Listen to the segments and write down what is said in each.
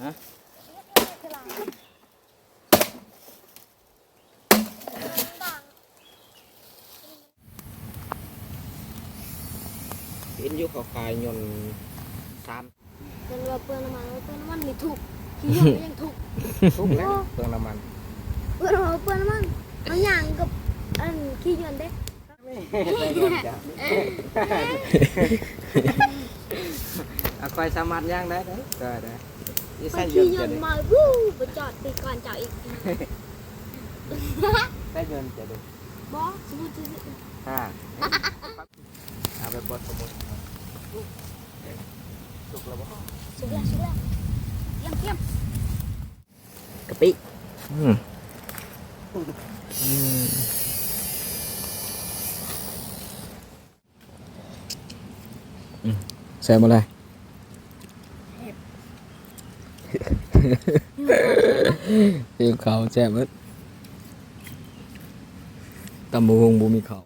ຮະ? ເຫັນຢູ່ເຂົາຂາຍຍົນສາມ ເພິ່ນວ່າເປືອງນ້ຳມັນ ເປືອງນ້ຳມັນນີ້ທຸກ ຂີ້ຍົນກໍຍັງທຸກ ທຸກແລ້ວເປືອງນ້ຳມັນ ເພິ່ນວ່າເປືອງນ້ຳມັນ ເຮົາຍ່າງກັບອັນຂີ້ຍົນເດ້. ເອົາ ຂ້ອຍສາມາດຍ່າງໄດ້ເດ້ ກໍໄດ້ ໃສ່ຍົນ ຂີ່ຍົນມາ ວູ້ ບໍ່ຈອດຕີກ່ອນເຈົ້າອີກ ໃສ່ຍົນຈະເດ້ ບໍ່ ສົມມຸດຊື່ໆ ອ່າ ເອົາໄປບົດສົມມຸດ ສຸກແລ້ວບໍ່ ສຸກແລ້ວ ສຸກແລ້ວ ຕຽມ ຕຽມ. ກະປິ ອືມ ອືມ ອືມ ແຊບບໍ່ລະ ແຊບ ກິນເຂົ້າແຊບເບິດ ຕຳບັກຫຸ່ງບໍ່ມີເຂົ້າ.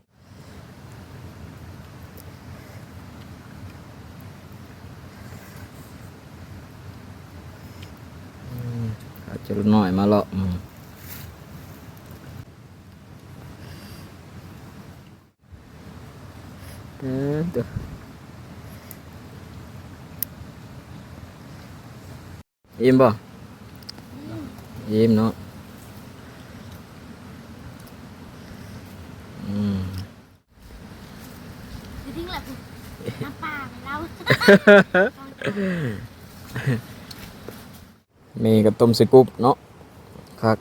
ອືມ ເອົາເຈົ້ານ້ອຍມາເລາະ ອືມ ເອີ ໂຕ ອີ່ມບໍ່? ອີ່ມ ອີ່ມເນາະ ອືມ ແມ່ກໍຕົ້ມໃສ່ກຸບເນາະ ຄັກ.